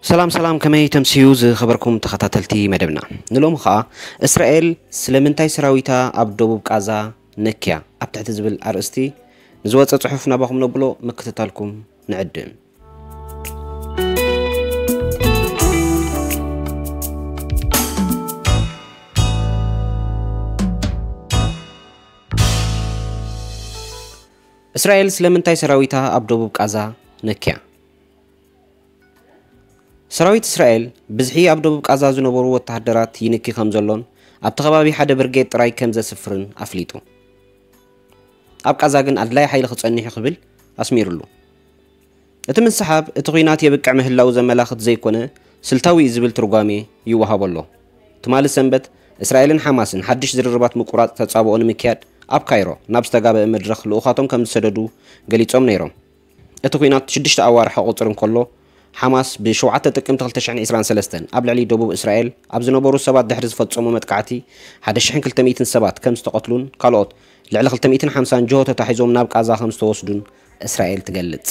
ሰላም ሰላም፣ ከመይ ተምስዩ ዝኸበርኩም ተኸታተልቲ መደብና? ንሎሚ ኸኣ እስራኤል ስለምንታይ ሰራዊታ ኣብ ደቡብ ቃዛ ነክያ ኣብ ትሕቲ ዝብል ኣርእስቲ ንዝወጸ ጽሑፍ ናባኹም ነብሎ፣ ምክትታልኩም ንዕድም። እስራኤል ስለምንታይ ሰራዊታ ኣብ ደቡብ ቃዛ ነክያ? ሰራዊት እስራኤል ብዝሒ ኣብ ደቡብ ቃዛ ዝነበሩ ወተሃደራት ይንኪ ከም ዘሎን ኣብቲ ከባቢ ሓደ ብርጌድ ጥራይ ከም ዘስፍርን ኣፍሊጡ። ኣብ ቃዛ ግን ኣድላይ ሓይሊ ክጸንሕ እዩ ክብል ኣስሚሩሉ። እቲ ምስሓብ እቲ ኲናት የብቅዕ ምህላው ዘመላኽት ዘይኮነ ስልታዊ እዩ ዝብል ትርጓሜ ይወሃቦ ኣሎ። ትማሊ ሰንበት እስራኤልን ሓማስን ሓድሽ ዝርርባት ምቁራጽ ተጻብኦ ንምክያድ ኣብ ካይሮ ናብ ዝተጋበአ መድረኽ ልኡኻቶም ከም ዝሰደዱ ገሊጾም ነይሮም። እቲ ኲናት ሽዱሽተ ኣዋርሕ ክቑጽር እንከሎ፣ ሓማስ ብሸውዓተ ጥቅምቲ ክልተ ሽሕን ዕስራን ሰለስተን ኣብ ልዕሊ ደቡብ እስራኤል ኣብ ዝነበሩ ሰባት ድሕሪ ዝፈጸሞ መጥቃዕቲ ሓደ ሽሕን ክልተ ሚእትን ሰባት ከም ዝተቐትሉን ካልኦት ልዕሊ ክልተ ሚእትን ሓምሳን ጅሆ ተታሒዞም ናብ ቃዛ ከም ዝተወስዱን እስራኤል ትገልጽ።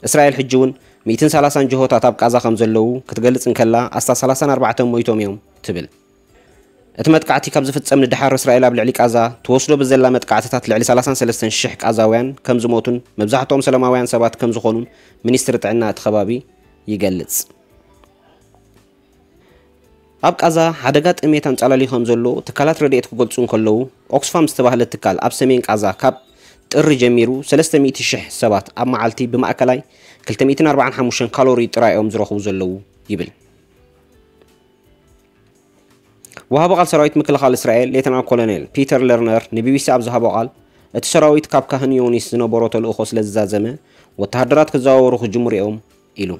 እስራኤል ሕጂ እውን ሚእትን ሰላሳን ጅሆታት ኣብ ቃዛ ከም ዘለዉ ክትገልጽ እንከላ፣ ኣስታት ሰላሳን ኣርባዕተን ሞይቶም እዮም ትብል። እቲ መጥቃዕቲ ካብ ዝፍጸም ንደሓር፣ እስራኤል ኣብ ልዕሊ ቃዛ ትወስዶ ብዘላ መጥቃዕትታት ልዕሊ ሰላሳን ሰለስተን ሽሕ ቃዛውያን ከም ዝሞቱን መብዛሕትኦም ሰላማውያን ሰባት ከም ዝኾኑን ሚኒስትሪ ጥዕና እቲ ከባቢ ይገልጽ። ኣብ ቃዛ ሓደጋ ጥሜት ኣንጻላልዩ ከም ዘሎ ትካላት ረድኤት ክገልጹ እንከለዉ፣ ኦክስፋም ዝተባህለ ትካል ኣብ ሰሜን ቃዛ ካብ ጥሪ ጀሚሩ ሰለስተ ሚእቲ ሽሕ ሰባት ኣብ መዓልቲ ብማእከላይ ክልተ ሚእትን ኣርባዓን ሓሙሽተን ካሎሪ ጥራይ እዮም ዝረኽቡ ዘለዉ ይብል። ወሃቢ ቃል ሰራዊት ምክልኻል እስራኤል ሌተናል ኮሎኔል ፒተር ለርነር ንቢቢሲ ኣብ ዝሃቦ ቃል፣ እቲ ሰራዊት ካብ ካህን ዮኒስ ዝነበሮ ተልእኾ ስለ ዝዛዘመ፣ ወተሃደራት ክዘዋወሩ ክጅምሩ እዮም ኢሉ።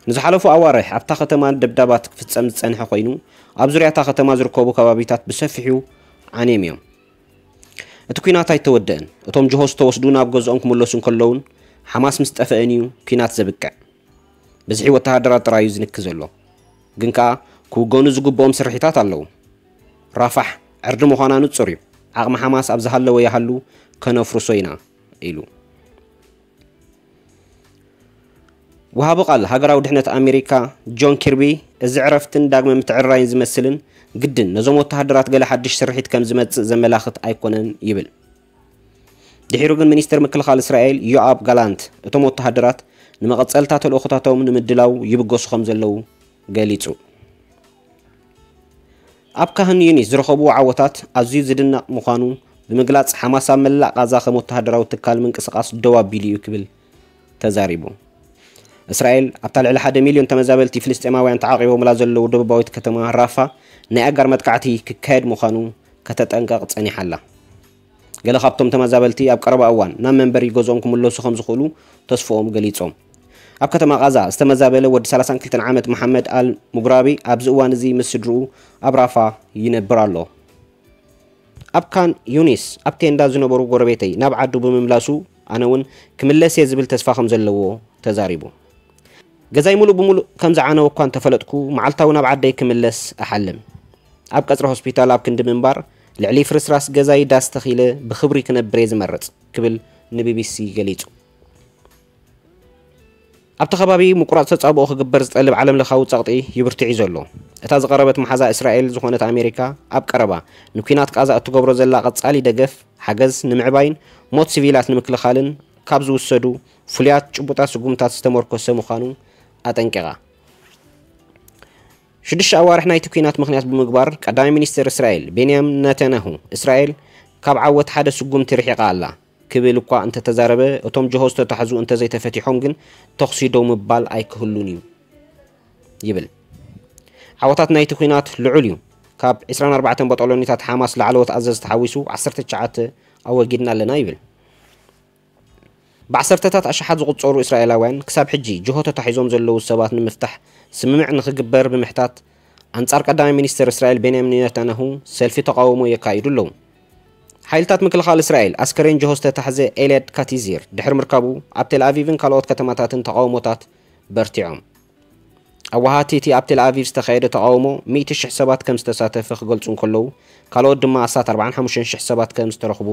ንዝሓለፉ ኣዋርሕ ኣብታ ከተማ ደብዳባት ክፍጸም ዝጸንሐ ኮይኑ፣ ኣብ ዙርያ እታ ከተማ ዝርከቡ ከባቢታት ብሰፊሑ ዓንዮም እዮም። እቲ ኲናት ኣይተወደአን። እቶም ጅሆ ዝተወስዱ ናብ ገዝኦም ክምለሱ እንከለውን፣ ሓማስ ምስ ጠፍአን እዩ ኲናት ዘብቅዕ። ብዝሒ ወተሃደራት ጥራይ እዩ ዝንኪ ዘሎ። ግን ከኣ ክውገኑ ዝግብኦም ስርሒታት ኣለዉ። ራፋሕ ዕርዲ ምዃና ንጹር እዩ። ዓቕሚ ሓማስ ኣብ ዝሃለወ ይሃሉ፣ ከነፍርሶ ኢና ኢሉ። ወሃቢ ቃል ሃገራዊ ድሕነት ኣሜሪካ ጆን ኪርቢ፣ እዚ ዕረፍትን ዳግመ ምትዕርራይን ዝመስልን ግድን ነዞም ወተሃደራት ገለ ሓድሽ ስርሒት ከም ዝመጽእ ዘመላኽት ኣይኮነን ይብል። ድሒሩ ግን ሚኒስተር ምክልኻል እስራኤል ዮኣብ ጋላንት፣ እቶም ወተሃደራት ንመቐጸልታ ተልእኾታቶም ንምድላው ይብገሱ ከም ዘለዉ ገሊጹ። ኣብ ካህን ዩኒስ ዝረኸብዎ ዓወታት ኣዝዩ ዝድነቕ ምዃኑ ብምግላጽ፣ ሓማስ ኣብ መላእ ቃዛ ከም ወተሃደራዊ ትካል ምንቅስቓስ ደው ኣቢሉ እዩ ክብል ተዛሪቡ። እስራኤል ኣብታ ልዕሊ ሓደ ሚልዮን ተመዛበልቲ ፍልስጤማውያን ተዓቒቦምላ ዘለዉ ደቡባዊት ከተማ ራፋ ናይ ኣጋር መጥቃዕቲ ክካየድ ምዃኑ ከተጠንቀቕ ጸኒሓ ኣላ። ገለ ካብቶም ተመዛበልቲ ኣብ ቀረባ እዋን ናብ መንበሪ ገዝኦም ክምለሱ ከም ዝኽእሉ ተስፍኦም ገሊጾም። ኣብ ከተማ ቃዛ ዝተመዛበለ ወዲ ሰላሳን ክልተን ዓመት መሓመድ ኣል ሙግራቢ ኣብዚ እዋን እዚ ምስ ስድርኡ ኣብ ራፋ ይነብር ኣሎ። ኣብ ካን ዩኒስ ኣብ ቴንዳ ዝነበሩ ጎረቤተይ ናብ ዓዱ ብምምላሱ፣ ኣነ እውን ክምለስ እየ ዝብል ተስፋ ከም ዘለዎ ተዛሪቡ። ገዛይ ሙሉእ ብሙሉእ ከም ዝዓነወ እኳ እንተፈለጥኩ፣ መዓልታዊ ናብ ዓደይ ክምለስ እሓልም። ኣብ ቀጽሪ ሆስፒታል ኣብ ክንዲ ምንባር፣ ልዕሊ ፍርስራስ ገዛይ ዳስ ተኺለ ብኽብሪ ክነብር እየ ዝመርጽ ክብል ንቢቢሲ ገሊጹ። ኣብቲ ከባቢ ምቁራጽ ተጻብኦ ክግበር ዝጠልብ ዓለምለኻዊ ጸቕጢ ይብርትዕ እዩ ዘሎ። እታ ዝቐረበት መሓዛ እስራኤል ዝኾነት ኣሜሪካ፣ ኣብ ቀረባ ንኲናት ቃዛ እትገብሮ ዘላ ቀጻሊ ደገፍ፣ ሓገዝ ንምዕባይን ሞት ሲቪላት ንምክልኻልን ካብ ዝውሰዱ ፍሉያት ጭቡጣት ስጉምታት ዝተመርኮሰ ምዃኑ ኣጠንቂቓ። ሽዱሽተ ኣዋርሕ ናይቲ ኲናት ምኽንያት ብምግባር፣ ቀዳማይ ሚኒስትር እስራኤል ቤንያሚን ነታንያሁ፣ እስራኤል ካብ ዓወት ሓደ ስጉምቲ ርሒቓ ኣላ ክብል እኳ እንተተዛረበ፣ እቶም ጅሆ ዝተታሕዙ እንተዘይተፈቲሖም ግን ተኹሲ ደው ምባል ኣይክህሉን እዩ ይብል። ዓወታት ናይቲ ኲናት ልዑል እዩ። ካብ ዕስራን ኣርባዕተን ባጣልዮንታት ሓማስ ላዕለዎት ኣዘዝቲ ሓዊሱ ዓሰርተ ትሽዓተ ኣወጊድና ኣለና ይብል። ብዓሰርተታት ኣሽሓት ዝቑጸሩ እስራኤላውያን ክሳብ ሕጂ ጅሆ ተታሒዞም ዘለዉ ሰባት ንምፍታሕ ስምምዕ ንኽግበር ብምሕታት፣ ኣንጻር ቀዳማይ ሚኒስተር እስራኤል ቤንያሚን ኔታንያሁ ሰልፊ ተቓውሞ የካይዱ ኣለዉ። ሓይልታት ምክልኻል እስራኤል ኣስከሬን ጅሆ ዝተታሕዘ ኤልያድ ካቲዚር ድሕሪ ምርካቡ፣ ኣብ ቴል ኣቪቭን ካልኦት ከተማታትን ተቓውሞታት በርቲዖም። ኣብ ወሃቲ እቲ ኣብ ቴል ኣቪቭ ዝተኻየደ ተቓውሞ ሚእቲ ሽሕ ሰባት ከም ዝተሳተፈ ክገልጹ እንከለዉ፣ ካልኦት ድማ ኣስታት ኣርባዓን ሓሙሽተን ሽሕ ሰባት ከም ዝተረኽቡ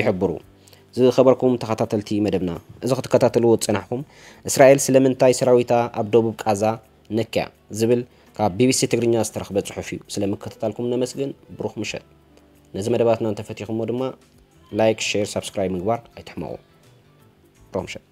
ይሕብሩ። ዝኸበርኩም ተኸታተልቲ መደብና፣ እዚ ክትከታተልዎ ዝጸናሕኩም፣ እስራኤል ስለምንታይ ሰራዊታ ኣብ ደቡብ ቃዛ ነክያ ዝብል ካብ ቢቢሲ ትግርኛ ዝተረኽበ ጽሑፍ እዩ። ስለምክትታልኩም ነመስግን። ብሩኽ ምሸት። ነዚ መደባትና እንተፈቲኹሞ ድማ ላይክ፣ ሼር፣ ሳብስክራይብ ምግባር ኣይትሕመቑ። ብሩኽ ምሸት።